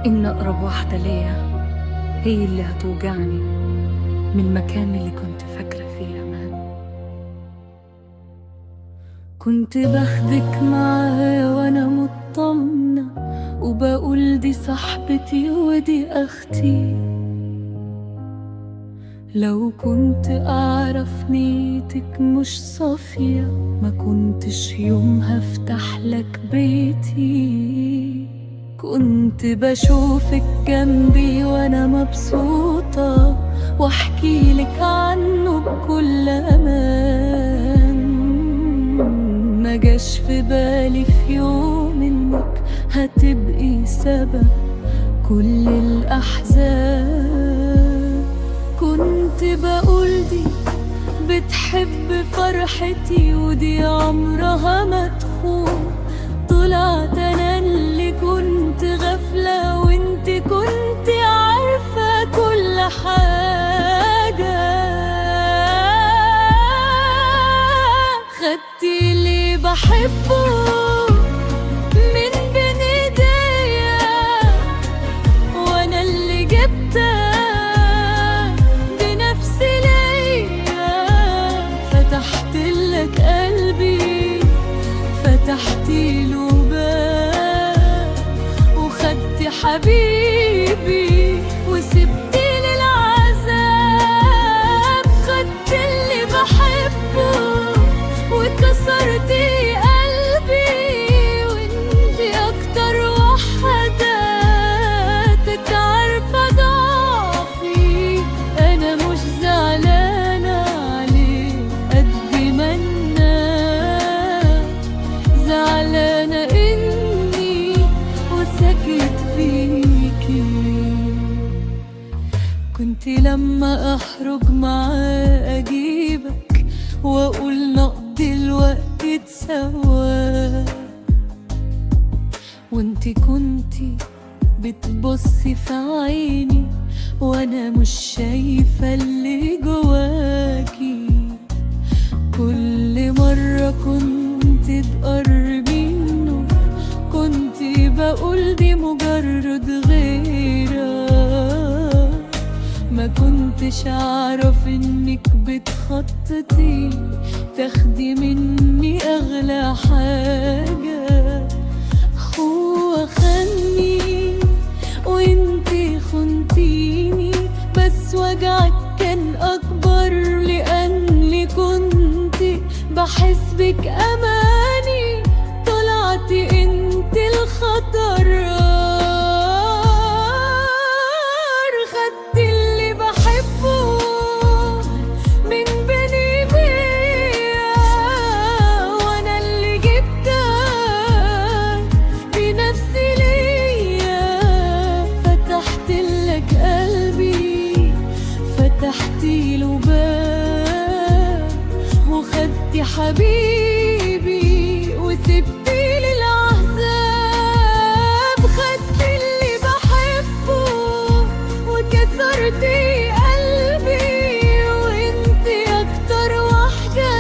إن أقرب واحدة ليا هي اللي هتوجعني من المكان اللي كنت فاكرة فيه أمان. كنت باخدك معايا وأنا مطمنة، وبقول دي صاحبتي ودي أختي. لو كنت أعرف نيتك مش صافية ما كنتش يومها افتح لك بيتي. كنت بشوفك جنبي وأنا مبسوطة، واحكي لك عنه بكل أمان. ما جاش في بالي في يوم إنك هتبقي سبب كل الأحزان. كنت بقول دي بتحب فرحتي ودي عمرها ما تخون، طلعت أنا اللي كنت غافلة وانت كنت عارفة كل حاجة. خدتي اللي بحبه من بين ايديا، وانا اللي جبتها بنفسي ليا. فتحت لك قلبي، فتحتي له باب، وخدتي حبيبي وسبتي للعذاب. خدت اللي بحبه وكسرتي قلبي، وانتي اكتر واحدة عارفة ضعفي. انا مش زعلانة عليه قد ما انا زعلانة اني وسكت فيكي. كنت لما احرج معاه اجيبك واقول نقضي الوقت سوا، وانت كنتي بتبصي في عيني وانا مش شايفة اللي جواكي. كل مرة كنت تقربي منه كنت بقول دي مجرد غيرة، ما كنتش أعرف إنك بتخططي تاخدي مني أغلى حاجة. هو خاني وانتي خنتيني، بس وجعك كان أكبر لأني كنت بحسبك أماني. طلعتي انت الخطر، خدت اللي بحبه من بين ايديا، وانا اللي جبتها بنفسي ليا. فتحت لك قلبي، فتحتي له باب، وخدتي حبيبي وسبتي للعذاب. خدت اللي بحبه وكسرتي قلبي، وانت اكتر واحدة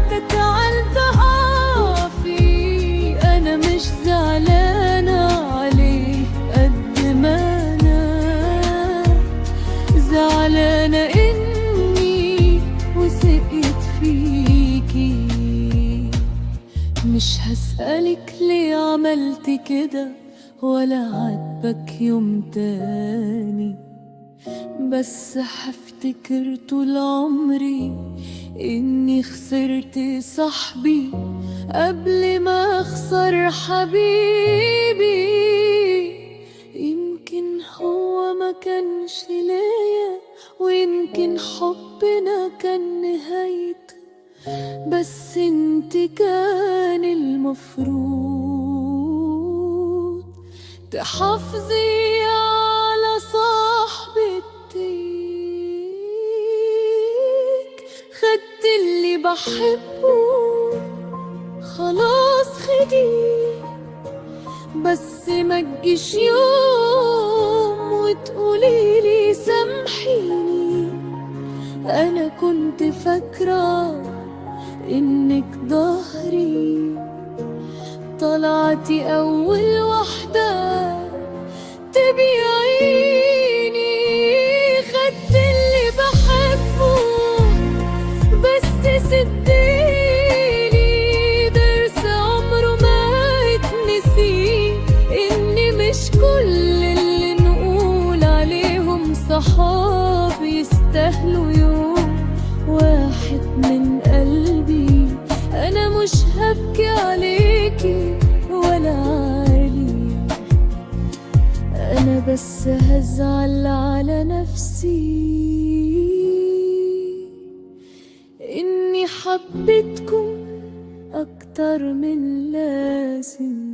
تتعب ضعفي. انا مش زعلانة عليه قد ما انا زعلانة اني وثقت فيكي. مش هسألك ليه عملت كده ولا عاتبك يوم تاني، بس هفتكر طول عمري اني خسرت صاحبي قبل ما اخسر حبيبي. يمكن هو ما كانش ليا، ويمكن حبنا كان نهايته، بس انت كان المفروض تحافظي على صاحبتك. خدت اللي بحبه خلاص خدي، بس ما تجيش يوم وتقولي لي سامحيني. انا كنت فاكرة انك ظهري، طلعتي اول واحدة تبيعيني. خدت اللي بحبه بس سديلي درس عمره ما يتنسي، إني مش كل اللي نقول عليهم صحاب يستاهلوا يوم واحد من قلبي. أنا مش هبكي عليكي ولا علي، أنا بس هزعل على نفسي إني حبيتكم أكتر من لازم.